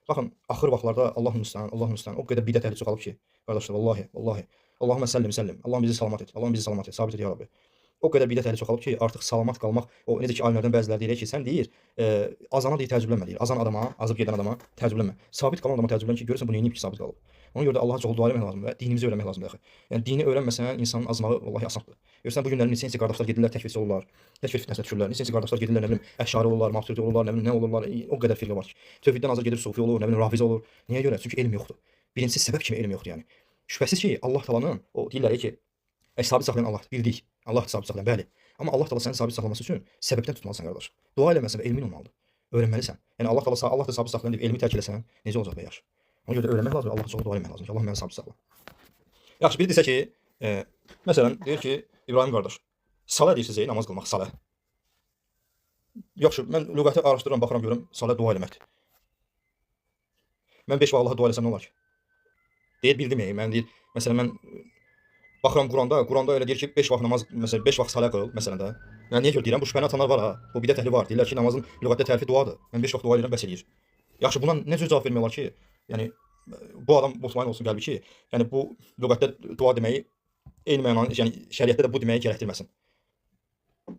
Baxın, axır vaxtlarda Allahın müstəhan, Allahın müstəhan o qədər bidət əhli çoxalıb ki, qardaşlar, vallahi, vallahi. Allahumma səllim, səllim. Allahım bizi salamat et. Allahım bizi salamat et. Sabit et ya Rabbi. O qədər bidət əhli çoxalıb ki, artıq salamat qalmaq, o necə ki alimlərdən bəziləri deyir ki, sən deyir, azana deyir təəccüblənmə deyir. Azan adama, azıb gedən adama təəccüblənmə. Sabit qalan adama təəccüblən ki, görürsən bu neyniyib ki, sabit qalıb. Ona görə də Allaha çox dua etmək lazımdır və dinimizi öyrənmək lazımdır axı. Yəni dini öyrənməsən insanın azmağı vallahi asandır. Görürsən bu günlərin neçə-neçə qardaşlar gedirlər təkfirçi olurlar. Təkfir fitnəsinə düşürlər. Neçə-neçə qardaşlar gedirlər nə bilim əşari olurlar, maturidi olurlar, nə bilim nə olurlar. O qədər firqə var ki. Tövhiddən azır gedir sufi olur, nə bilim rafizə olur. Niyə görə? Çünki elm yoxdur. Birincisi səbəb kimi elm yoxdur yəni. Şübhəsiz ki, Allah Taala'nın o deyirlər ki, sabit saxlayan Allah bildik. Allah sabit saxlayan, bəli. Amma Allah Taala səni sabit saxlaması üçün səbəbdən tutmalısan qardaş. Dua eləməsən və elmin olmalıdır. Öyrənməlisən. Yəni Allah Taala Allah da sabit saxlayan deyib elmi tərk eləsən, necə olacaq be yaş? Ona görə də öyrənmək lazımdır, Allaha çox dua eləmək lazımdır ki, Allah məni sabit saxla. Yaxşı, biri desə ki, məsələn, deyir ki, İbrahim qardaş, salə deyirsiniz, namaz qılmaq, salə. Yaxşı, mən lüğəti araşdırıram, baxıram, görürəm, salə dua eləməkdir. Mən 5 vaxt Allaha dua eləsəm nə olar ki? Deyir, bildim, mən deyir, məsələn, mən baxıram Quranda, Quranda elə deyir ki, 5 vaxt namaz, məsələn, 5 vaxt salə qıl, məsələn də. Mən niyə görə deyirəm? Bu şübhəni atanlar var ha. Bu bidət əhli var. Deyirlər ki, namazın lüğətdə tərifi duadır. Mən 5 vaxt dua edirəm, bəs eləyir. Yaxşı, buna nə cür cavab vermək olar ki? Yəni bu adam mutmain olsun qəlbi ki, yəni bu lüğətdə dua deməyi eyni mənanı, yəni şəriətdə də bu deməyi gərəkdirməsin.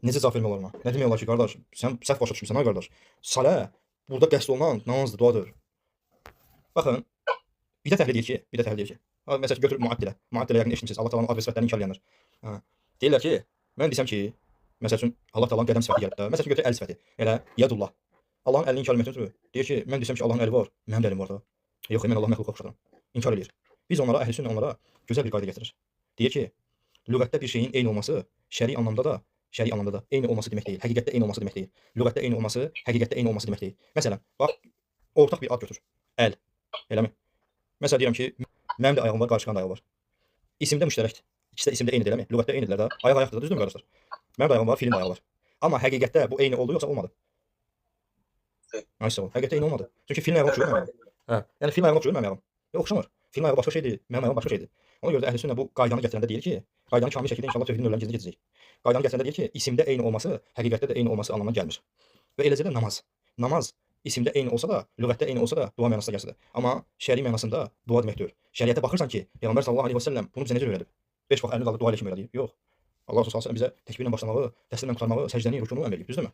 Necə cavab vermək olar ona? Nə demək olar ki, qardaş, sən səhv başa düşmüsən ha qardaş. Salə burada qəsd olunan namazdır, duadır. Baxın, bidət əhli deyir ki, bidət əhli deyir ki, ha, məsələn götür muaddilə. Muaddilə yəqin eşitmisiniz. Allah Taala'nın ad və sifətlərini inkar edənlər. Hə. Deyirlər ki, mən desəm ki, məsəl üçün Allah Taala'nın qədəm sifəti gəlib də. Məsəl üçün götür əl sifəti. Elə yadullah. Allahın əlini inkar etməkdən ötürü deyir ki, mən desəm ki, Allahın əli var, mənim də əlim var da. Yox, mən Allah məxluqa oxşadıram. İnkar eləyir. Biz onlara, əhl-i sünnə onlara gözəl bir qayda gətirir. Deyir ki, lüğətdə bir şeyin eyni olması şəri anlamda da eyni olması demək deyil. Həqiqətdə eyni olması demək deyil. Lüğətdə eyni olması, həqiqətdə eyni olması demək deyil. Məsələn, bax, ortaq bir ad götür. Əl. Eləmi? Məsələn deyirəm ki, mənim də ayağım var, qarşıqanın da ayağı var. İsimdə müştərəkdir. İkisi də isimdə eynidir, eləmi? Lüğətdə eynidirlər də. Ayaq ayaqdır da, düzdürmü qardaşlar? Mənim də ayağım var, filin də ayağı var. Amma həqiqətdə bu eyni oldu yoxsa olmadı? Ay sağ ol. Həqiqətdə eyni olmadı. Çünki filin ayağı oxşuyur mənim ayağım. Hə, yəni filin ayağına oxşuyur mənim ayağım. Yox, oxşamır. Filin ayağı başqa şeydir, mənim ayağım başqa şeydir. Ona görə də əhl-i sünnə bu qaydanı gətirəndə deyir ki, qaydanı kamil şəkildə inşallah tövhidin növlərini gizli keçəcək. Qaydanı gətirəndə deyir ki, isimdə eyni olması həqiqətdə də eyni olması anlamına gəlmir. Və eləcə də namaz. Namaz isimdə eyni olsa da, lüğətdə eyni olsa da dua mənasında gəlsə də. Amma şəri mənasında dua demək deyil. Şəriətə baxırsan ki, Peyğəmbər sallallahu əleyhi və səlləm bunu bizə necə öyrədib? 5 vaxt əlini qaldırıb dua elə kimi öyrədib? Yox. Allah Resulü sallallahu əleyhi və səlləm bizə təkbirlə başlamağı, təslimlə qurtarmağı, səcdəni, rükunu əmr edib, düzdürmü?